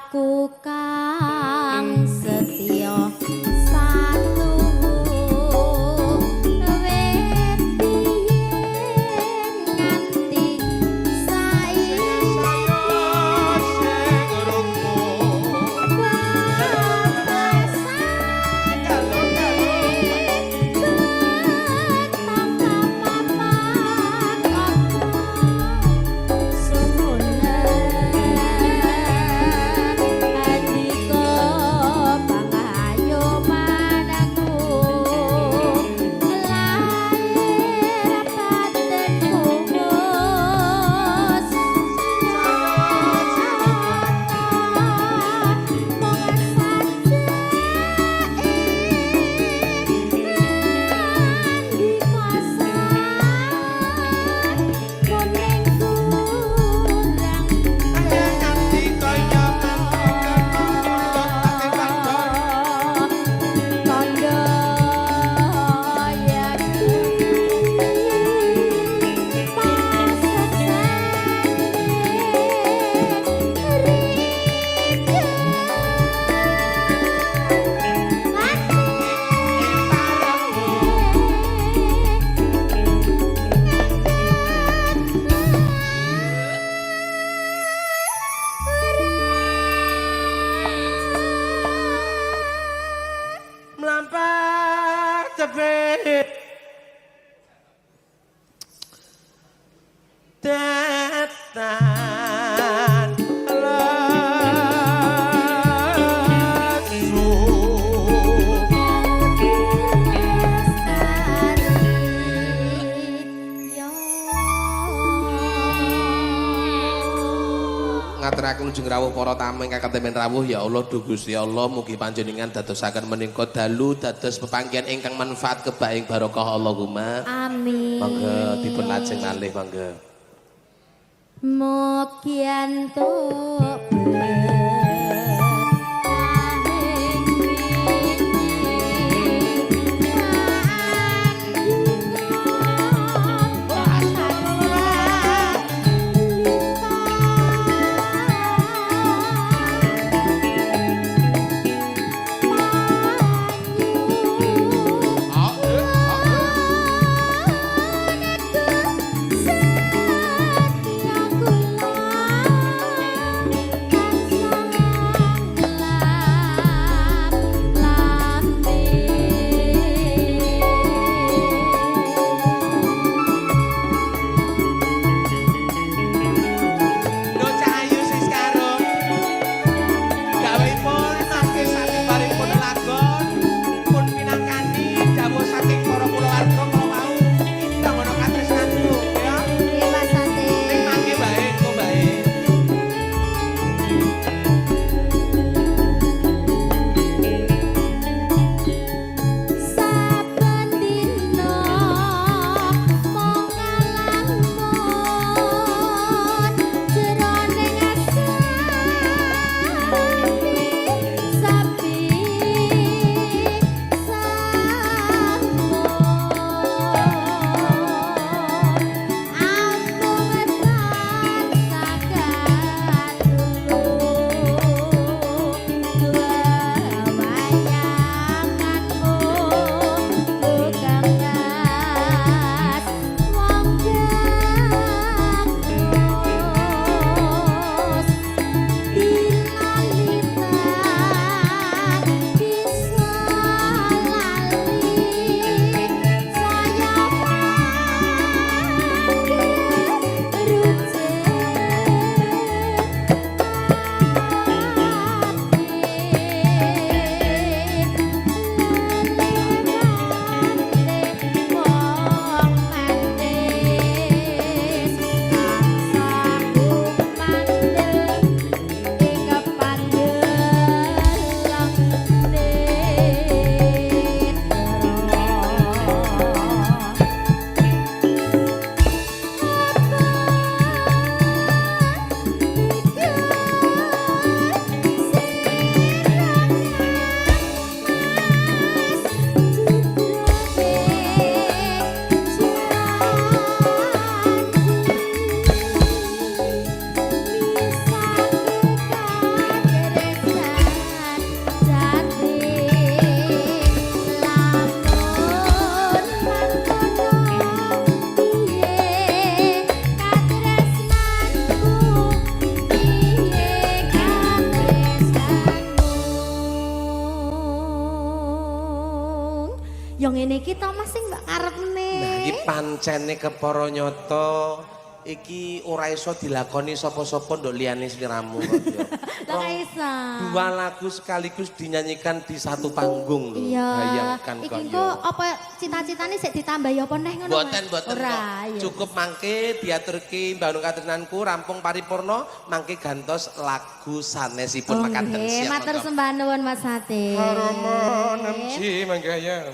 Aku kang setya satuhu wit biyen nganti saiki Sing ruku. Nganti kaya Tondo yaki Mlampah tebih datan lesu. Ngaturaken wilujeng rawuh para tamu ingkang katemen rawuh, ya Allah, duh Gusti Allah, mugi panjenengan dadosaken menika dalu dados pepanggihan ingkang manfaat kebak ing barokah, Allahumma. Amin. Mangga dipun lajeng malih, mangga. Mugi entuk berkahing wiji tansah limpah. Setia kula. iki to, Mas, sing mbok karepne. Nah, iki pancene kepara nyata iki ora iso dilakoni sapa-sapa nduk liyane sliramu kok ya. Lah kok iso. Dua lagu sekaligus dinyanyikan di satu panggung lho. Iya. Bayangkan Iki kok engko ya. apa cita-citane sik ditambahi apa neh ngono, Mas? Boten, boten Ora, kok. iya. Cukup mangke diaturke Mbak Nung katresnanku rampung paripurna mangke gantos lagu sanesipun Oh, makaten nggih, siap. Matur monggo. sembah nuwun, Mas Ate. Haromo nemji manggaya.